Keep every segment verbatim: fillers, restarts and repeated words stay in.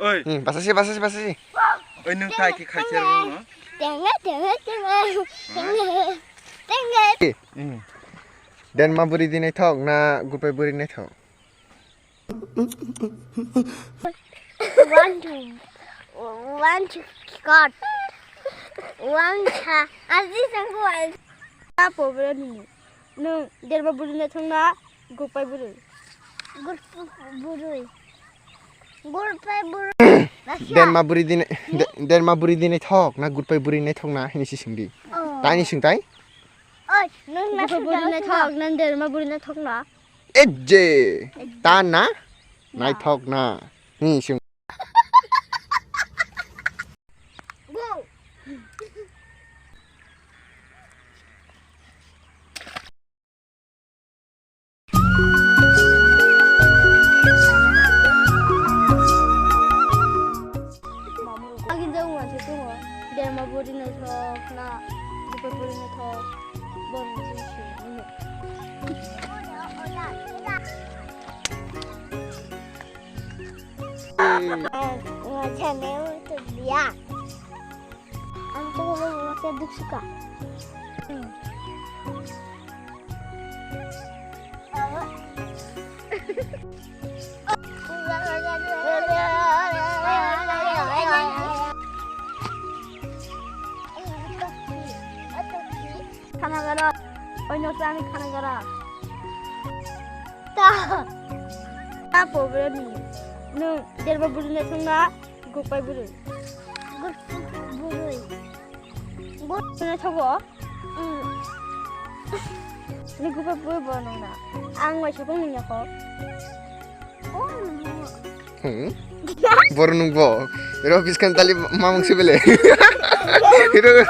Oi. Hmm, basasi, basasi, basasi. Oi, nung tai ki khai cher mo? Tenge, tenge, tenge. Tenge, tenge. Hmm. Den ma buri di naithok na gurpai buri naithok? One, two, one, two, cut. One, cha, aji sangku one. Apa bura ni? Nung derma buri naithok na gurpai buri? Gurpai buri. Gurpai buri. Derma buri di nai-, de-, derma buri di naithok na gurpai buri naithok na hini si singdi. Oh. Tani sing tai? Oi, nung na gurpai buri naithok na derma buri naithok na? Ejje. Ejje. Ta na? Naithok na. Ni sung. Go. Agin jang uan se tungo. Derma buri naithok na, gurpai buri naithok. Bon buri se. Wajah ni untuk dia. Ang tuh mau pakai duk suka. Khana gara. Oino chani khana gara. Ta. Ta pobre ni. Nung derma buri naithok na gurpai buri? Gurpai buri. Gurpai naithogo? Hmm. Ni gurpai buri bo nung na. Ang waisa tong nung yakho. Oh, nung. Hmm? Boro nung bo. Ero biskan tali mamung sibele. Ero.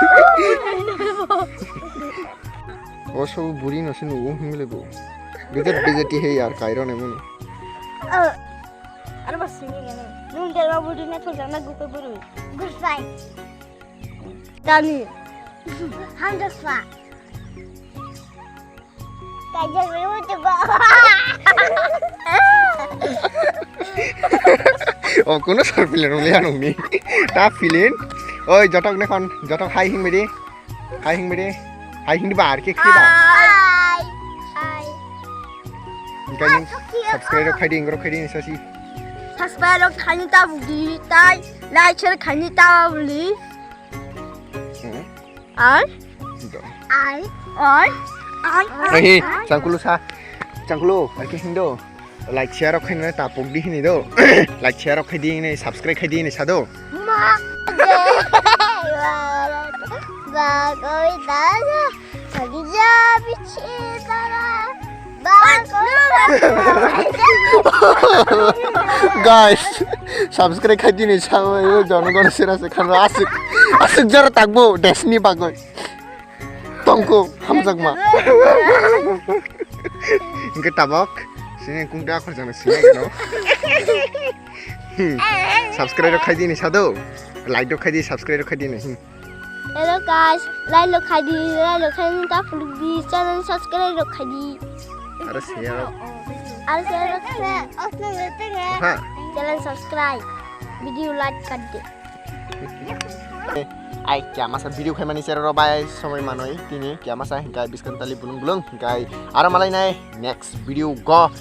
O so buri no sinu himle bo. Gede bejati he yar kairo ne munu. Oh. Aro bas sini gane. Nung derma buri naithok na gurpai buri? Gurpai. Tani. Hamjaksa. Kaijak rw tugo. O kuno sor pilin rwliya nungni. Ta pilin. Oi jotok ne kon, jotok hai hingmidi. Hai hingmidi. Hai hingdi bar ke khri ba. Hai. Hai. Engkai nung subscribe rok khaidi, engorok khaidi ni sasi. Subscribe rok khaini ta budi tai, like share khaini ta buli. Hmm. Ai. Do. Ai. Ai. Ai. Ai, changkulu sa. Changkulu, ai ke hindo. Like share rok khaina tapuk di hini do. Like share rok khaidi hini, subscribe khaidi hini sado. Ma. Bagoi dada. Sagija bichi dada. Bagoi dada. Guys, subscribe khaidi hini sabo, yo jonogon sira se khan asik. Asik jara takbo, desni bagoi. Tongko, hamjakma. Hingke tabok, sini kungta akhor jana sini no. Hmm. Subscribe rok khaidi ni sado. Like rok khaidi, subscribe rok khaidi ni. Hmm. Hello guys, like rok khaidi, like rok khaidi ta phuluk di, channel subscribe rok khaidi. Aro share rok. Aro share rok khaidi. Ha. Channel subscribe, video like khaidi. Ai kya masa video khaimani cheroro bai somoi manoi tini kya masa hingkai biskan tali bulung bulung hingkai aro malai nai next video go.